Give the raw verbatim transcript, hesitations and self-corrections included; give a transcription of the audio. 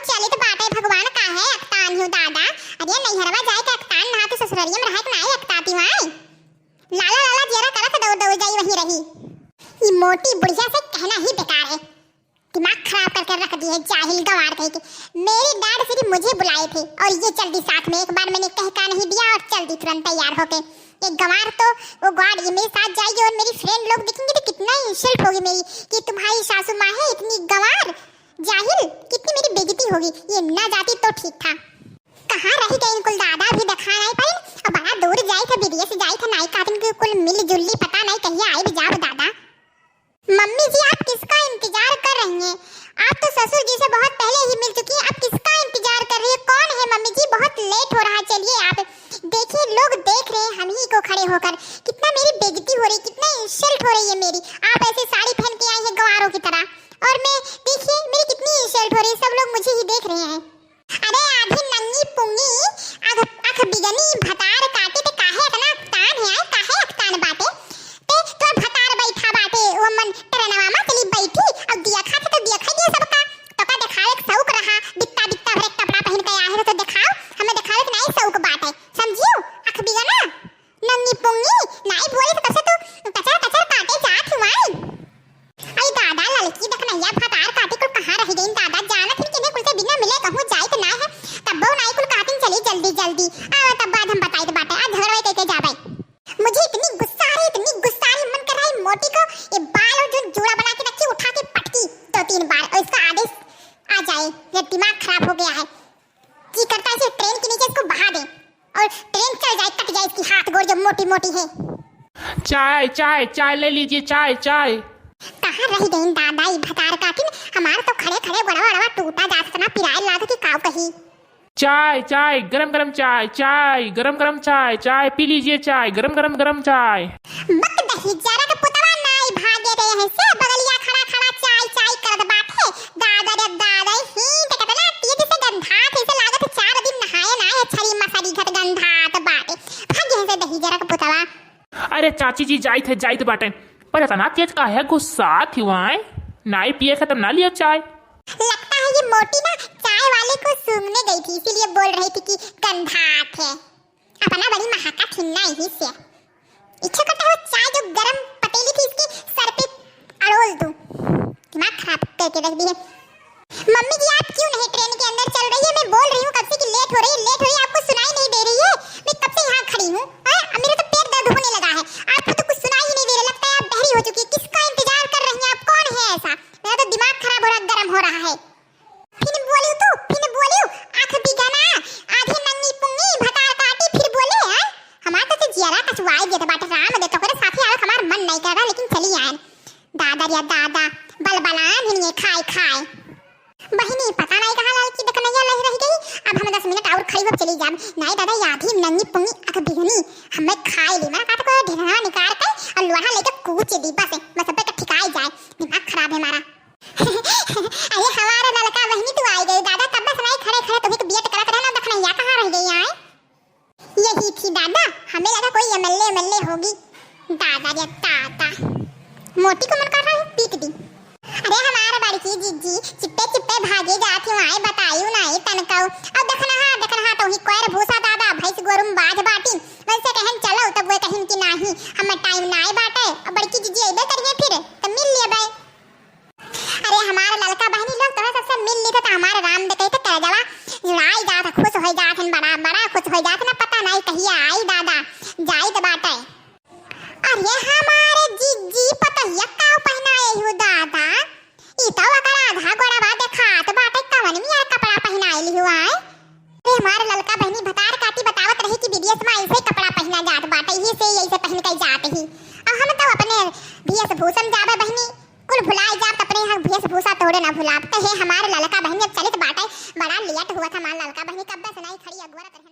चलित बाटे भगवान, काहे अकतान हो दादा? अरे नैहरवा जाए के अकतान ना, तो ससुररिया में रहे के नाई अकताती वाई। लाला लाला जियरा करत दौड़ दौड़ जाई वहीं रही। ये मोटी बुढ़िया से कहना ही बेकार है, दिमाग खराब करके रख दी है, जाहिल गंवार कहीं के। मेरे डैड सिर्फ मुझे बुलाए थे और ये चल दी साथ में। एक बार मैंने कह का नहीं दिया और चल दी तुरंत तैयार होके। ये गंवार तो, वो गॉड, ये मेरे साथ जाएगी और मेरी फ्रेंड लोग देखेंगे तो कितना इंसल्ट होगी मेरी कि तुम्हारी सासू माँ है इतनी गंवार, जाहिल, कितनी मेरी बेइज्जती होगी। ये ना जाती तो ठीक था। कहाँ रह गई इनकुल दादा, भी देखा नहीं पाई। अब बड़ा दूर जाए थे, विदेश जाए थे, नाई कातिन के कुल मिल जुल्ली, पता नहीं कहिया आई भी जाब दादा। मम्मी जी, आप किसका इंतजार कर रही हैं? आप तो ससुर जी से बहुत पहले ही मिल चुकी हैं, आप किसका इंतजार कर रही हैं? कौन है मम्मी जी? बहुत लेट हो रहा है, चलिए आप। देखिए, लोग देख रहे हैं हम ही को खड़े होकर, कितना मेरी बेइज्जती हो रही, कितना इंसल्ट हो रही है मेरी। आप ऐसे साड़ी पहन के आई हैं गंवारों की तरह, और मैं, देखिए, मेरी कितनी इंसल्ट हो रही है, सब लोग मुझे ही देख रहे हैं। अरे आधी नंगी पुंगी, अख, अख बिगनी भतार काटी, ते काहे इतना अकतान है, आए काहे अकतान बाटे? ते तोर भतार बैठा बाटे, वो मन ट्रेनवा में चली बैठी, अब दिया खाते तो दिया खाई दिया सबका। तो का देखावे के शौक रहा, बित्ता बित्ता भरे कपड़ा पहन के आए हो तो देखाओ, हमें देखावे के नहीं शौक बाटे, समझियो? अख बिगना, नंगी पुंगी, नहीं बोली तो कैसे तू कचर कचर काटे जात हुआई। आई दादा, ललकी दखनैया भतार काटी कुल कहाँ रह गई दादा? जानत ही किने कुल से बिना मिले कहूँ जाइत ना है, तब्बो नाई कुल कहतिन चली जल्दी जल्दी। आवा तब बाद हम बताइत बाटे, आज झगड़वा कइके जाबे। मुझे इतनी गुस्सा आ रही, इतनी गुस्सा आ रही, मन कर रहा है मोटी को ये बाल और जो जूड़ा बना के रखी उठा के पटकी दो तीन बार और इसका आदेश आ जाए, ये दिमाग खराब हो गया है। जी करता है इसे ट्रेन के नीचे इसको बहा दे और ट्रेन चल जाए, कट जाए इसकी हाथ गोड़ जो मोटी मोटी है। चाय, चाय, चाय ले लीजिए, चाय, चाय। कहाँ रह गई दादा ई भतार काटिन, हमार तो खड़े खड़े गोड़वा ओड़वा टूटा जात, इतना पिराए लागत कि काऊ कही। चाय, चाय, गरम गरम चाय, चाय, गरम गरम चाय, चाय पी लीजिए, चाय, गरम गरम गरम चाय। बक दही जरा के पुतवा नाई भागे रहे हैं से बगलिया खड़ा खड़ा चाय चाय करत बाटे। दादा रे दादा, ही तो कितना तेज से गंधात है, ऐसे लागत चार दिन नहाए ना है, छरी मसरी घट गंधात बाटे। भागे हैं से दही जरा के पुतवा। अरे चाची जी, जाइत है, जाइत बाटे, पर इतना तेज काहे गुस्सात हुआए? नाई पिए खत्म ना लियो चाय। लगता है ये मोटी ना चाय वाले को सूंघने गई थी, इसीलिए बोल रही थी कि गंधात है। अपना बड़ी महाका थिन्ना यही से। इच्छा करता है वो चाय जो गरम पतीली थी इसके सर पे अड़ोल दूं। दिमाग खराब करके रख दी है। मम्मी जी, आप क्यों नहीं ट्रेन के अंदर चल रही है? मैं बोल रही हूँ कब से कि लेट हो रही है, लेट हो रही है, आपको सुनाई नहीं दे रही है? मैं कब से यहाँ खड़ी हूँ, हाँ? अब मेरा तो पेट दर्द होने लगा है। आपको तो कुछ सुनाई ही नहीं दे रहा, लगता है आप बहरी हो चुकी है। किसका इंतजार कर रही हैं आप? कौन है ऐसा? मेरा तो दिमाग खराब हो रहा, गर्म हो रहा है। फिन बोलियो तू, फिन बोलियो, आँख बिगना, आधी नंगी पुंगी, भतार काटी, फिर बोले, हैं? हमार तो से जियरा कसवाई देत बाटे, राम दे, तोहरे साथे आवे के हमार मन नहीं कर रहा, लेकिन चली आयन। दादा रे दादा, बलबलान हिनिए खाए खाए। बहिनी, पता नहीं कहाँ ललकी दखनैया लह रह गई, अब हम दस मिनट और खड़ी होब चली जाब। नहीं दादा, ये आधी नंगी पुंगी, आँख बिगनी, हमें खाए ली, मना कहते कोई ढेरना निकाल के और लोहा लेके कूच दी, बस, बस अब तक ठिकाए जाए, दिमाग खराब है हमारा। अरे हमारा ललका बहिनी तू आई गई दादा, कब से नहीं खड़े खड़े तुम्हें वेट करत रहना, दखनैया कहाँ रह गई आए? यही थी दादा, हमें लगा कोई एमएलए एमएलए होगी। दादा रे दादा, मोटी को मन कर रहा है पीट दी। अरे हमारा बड़की जिज्जी चिप्पे चिप्पे भागे जात ही आए, बतायू नहीं तनकऊ। अब दखनहा दखनहा तो ही कोयर भूसा दादा, भैंस गोरुम बाज बाटी, वैसे कहन चलो तब वे कहिन कि नाही, हमें टाइम नाई बाटे, अब बड़की जिज्जी अइबे करिए फिर तब मिल लेबे। अरे हमार ललका बहिनी लोग तोहरे सबसे मिल ली तो हमार राम देखे तो करजवा जुड़ाई जात, खुश हो जात हन, बड़ा बड़ा खुश हो जात ना, पता नहीं कहिया आई दादा जाई तो बाटे। अरे हमारे जीजी पतहिया का पहनाए हो दादा, ई तो ओकर आधा गोड़वा देखात बाटे, कवन मियार कपड़ा पहनाए लिहो आए। अरे हमार ललका बहिनी भतार काटी बतावत रही कि विदेश में ऐसे कपड़ा पहना जात बाटे, यही से ऐसे पहन के जात ही। अब हम तो अपने भेषभूषा में जाबे बहिनी, कुल भुलाए जाब, अपने यहाँ भेषभूषा तोड़े ना भुलाब। तो हे हमार ललका बहिनी अब चलित बाटे, बड़ा लेट हुआ था हमार ललका बहिनी, कब्बे से नहीं खड़ी अगोरत रहे।